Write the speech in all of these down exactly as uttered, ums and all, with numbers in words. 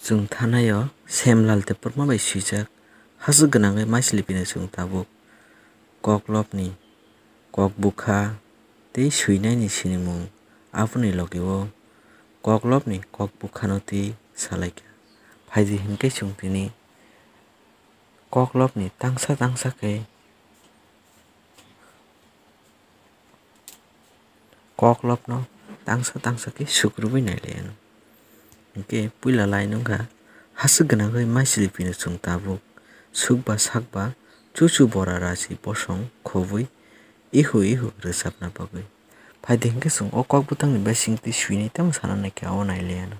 Chwng thanaio Semlal Debbarma bai swijak, hachwk gwnangwi Maisili Pino chwng tabuk koklopni kok bwkha tei swinaini sinimung, aboni logio koklopni kok bwkhano twi salaikha. Phaidi hinkhe chwng tini koklopni tangsa tangsa khe koklopno tangsa tangsa khe sukrubui nailaianw. Hinkhe puila lai nungkha, hachwk gwnangwi Maisili Pino chwng tabuk sukba sakba chuchu bora rachi bosong khobwi ihu ihu rwchapna bagwi. Phaidi hinkhe chwng o kok bwtangni bisingtwi swinai tamo sana naikha, o nailaianw.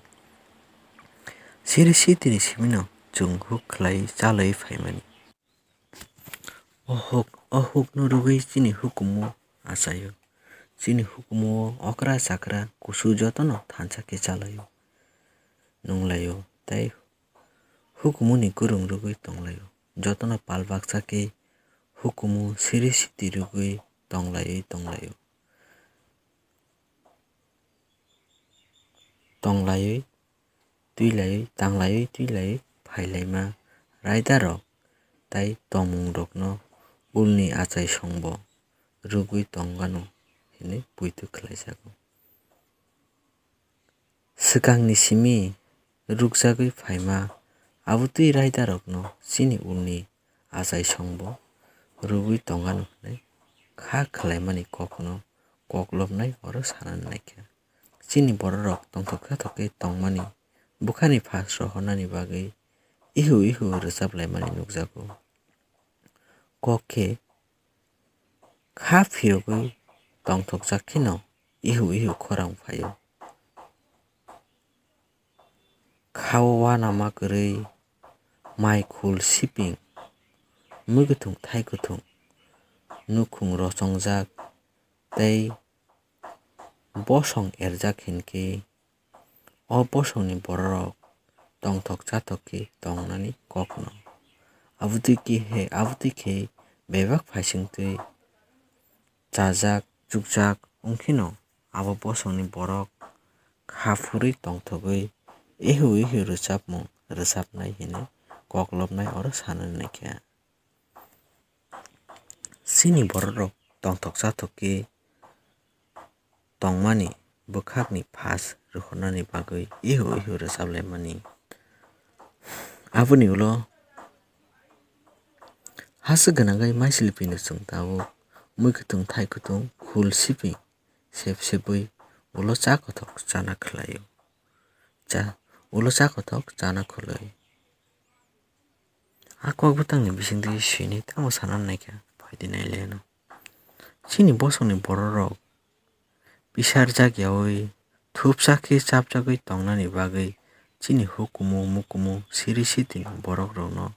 Siri sitini simino chwng huk khlai chalwi phaimani. O huk, o hukno rwgwi chini hukumu achaio. Chini hukumu o okra chakra kusu jotono thansa khe chalaio, nunglaio, tei hukumuni kwrwng rwgwi tonglaio. Jotono pal baksa khe hukumu siri siti rwgwi tonglaiwi tonglaio. Tonglaiwi twilaiwi, tanglaiwi twilaiwi phailaima raidarok tai tongmungrokno ulni achaisongbo rwgwi tongano hwnwi poito khlaijago. Swkangni simi rukjagwi phaima abotwi raidarokno chini ulni achaisongbo rwgwi tongano hwnwi kha khlaimani kokno koklopnai oro sanani naikha. Chini bororok tongthok sathok khe tongmani bwkhani phas rohornani bagwi ihu ihu rwchap laimani nukjago. Kok khe kha phiyogwi tongthokjak kheno ihu ihu khorang phaio. Khao uanama kwrwi, mai khul siping, mui kwthwng thai kwthwng, nukhung rochongjak tei bosong erjak hinkhe, o bosongni bororok tongthok chathok khe tongnani kokno. Abotwi khe, abotwi khe bebak phaisingtwi chajak chukjak wngkheno, abo bosongni borok kha phurwi tongthogwi ihu ihu rwchapmung rwchapnai hwnwi koklopnai oro sanani naikha. Chini bororok tongthok chathok khe tongmani bwkhakni phas rohornani bagwi ihu ihu rwchap laimani. Aboni ulo hachwk gwnangwi Maisili Pino chwng tabuk mui kwthwng thai kwthwng khul siping sep sepwi ulo cha kothok chana khlaio. Cha, ulo cha kothok chana khwlwi. A kok bwtangni bisingtwi swinai tamo sana naikha, phaidi naileno. Chini bosongni bororok pisarjak yaui thupsa khe chapjagwi tongnani bagwi chini hukumu mukumu siri sitini borokrokno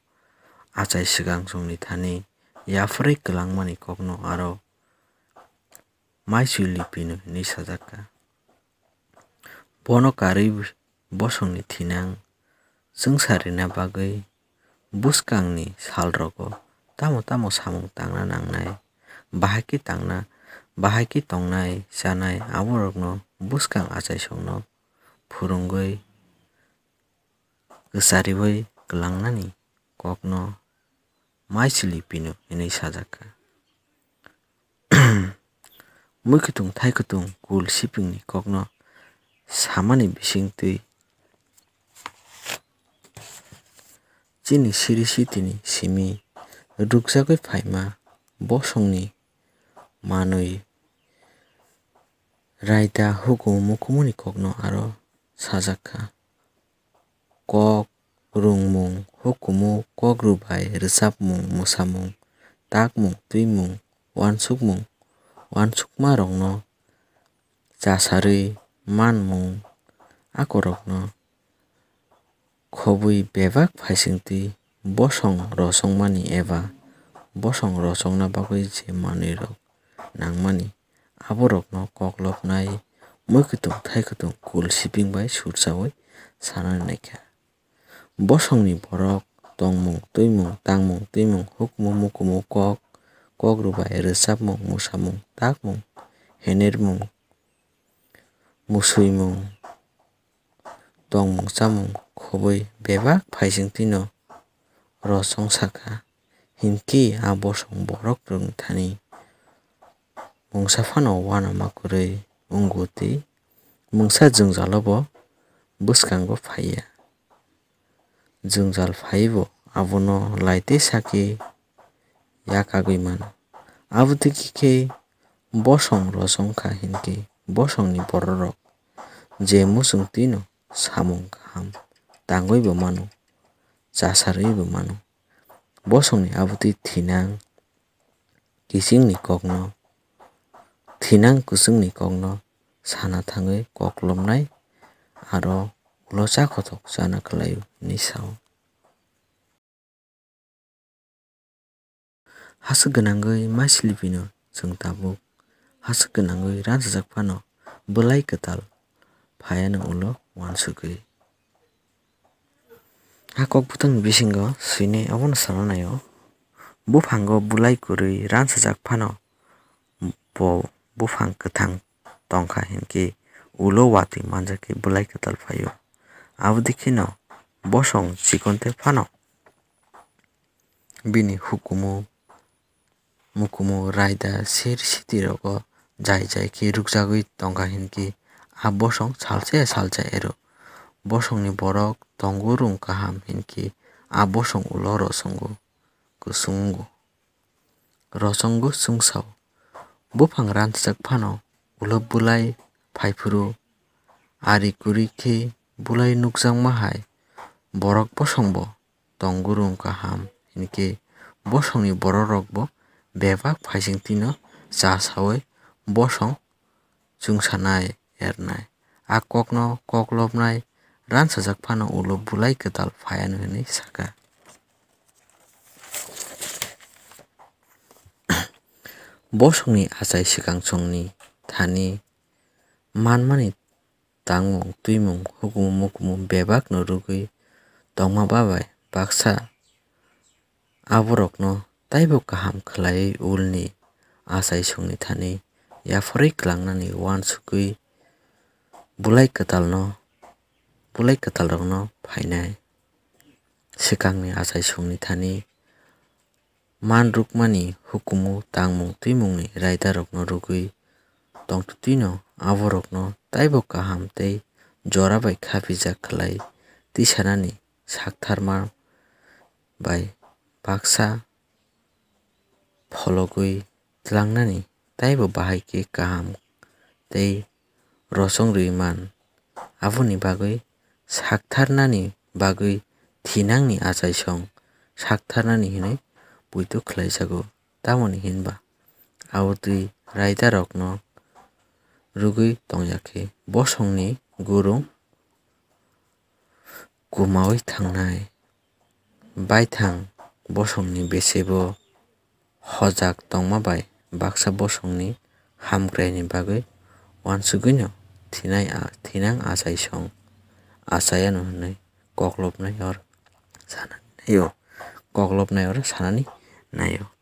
achai swkang chwngni thani yapharwi kwlangmani kokno aro Maisili Pino hwnwi sajakha. Bono karwi bosongni thinang chwngsa rina bagwi bwskangni salrogo tamo tamo samung tangna nangnai, bahai khe tangna, bahai khe tongnai chanai aborokno bwskang achaisongno phwrwngwi kwchariwi kwlangnani kokno Maisili Pino hwnwi sajakha. Mui kwthwng thai kwthwng kul sipingni kokno samani bisingtwi chini siri sitini simi rukjagwi phaima bosongni manwi raida hukumu mukumuni kokno aro sajakha. Kok rwngmung, hukumu, kok rwbai, rwchapmung, mwsamung, takmung, twimung, uansukmung, uansukmarokno chasarwi manmung, akorokno khobwi bebak phaisingtwi bosong rochongmani eba bosong rochongna bagwi je manwirok nangmani, aborokno koklopnai mui kwthwng thai kwthwng kul siping bai surchaui sanani naikha. Bosongni borok tongmung, twimung, tangmung, twimung, hukumu, mukumu, kok, kok rwbai, rwchapmung, mwsamung, takmung, henermung, musuimung, tongmung chamung khobwi bebak phaising twino rosong sakha, hinkhe a bosong borok rwngthani mungsa phano uanama kwrwi wngo tei mungsa jwngjalo bo bwskango phaiya. Jwngjal phaibo abono lai tei sakhe yakagwi mano. Abo digi khe bosong rosong kha hinkhe bosongni bororok je muchung twino samung kaham tangwibo mano, chasarwibo mano. Bosongni abotwi thinang kichingni kokno, thinang kwchwngni kokno sana thangwi koklopnai aro ulo cha kothok chana khlaio hinwi sao. Haswk gwnangwi maisiliphino chwng tabuk haswk gwnangwi ransajak phano bwlai kwtal phaiano ulo uansugwi. A kok bwtangni bisingo swinai abono sana naio. Buphango bwlai kwrwi ransajak phano bo buphang kwthang tongkha hinkhe ulo watwi manjakhe bwlai kwtal phaio. Abodikhe no bosong chikonte phano bini hukumu mukumu raida seri siti rogo jai jai khe rukjagwi tongkha hinkhe a bosong salsa ya salsa ero. Bosongni borok tongo rung kaham hinkhe a bosong ulo rosongo kwsung wngo. Rosongo chwngsao. Buphang ransajak phano ulo bwlai phaiphuru ari kwrwi khe bwlai nukjakma hai borok bosongbo tongo rung kaham hinkhe bosongni bororokbo bebak phaising twino cha saui bosong chwngsanai ernai. A kokno koklopnai ransajak phano ulo bwlai kwtal phaiano hinwi sakha. Bosongni achai swkangchungni thani manmani tangmung twimung hukumu mukumu bebakno rwgwi tongma babai baksa aborokno taibo kaham khlaiwi ulni achaisongni thani yapharwi kwlangnani uansugwi bwlai kwtalno bwlai kwtalrokno phainai. Swkangni achaisongni thani man rwkmani hukumu tangmung twimungni raidarokno rwgwi tongtwtwino aborokno taibo kaham tei jora bai khapijak khlai tisanani saktharma bai baksa phologwi tlangnani taibo bahai khe kaham tei rosong rwui man. Aboni bagwi saktharnani bagwi thinangni achaisong saktharnani hwnwi poito khlaijago. Tamoni hinba abo twi raidarokno rwgwi tongya khe bosongni gurung kumaui thangnai. Baithang bosongni bese bo hojak tongma bai baksa bosongni hamkraini bagwi uansugwino thinai a-, thinang achaisong achayano hwnwi koklopnai or sanani naio, koklopnai or sanani naio.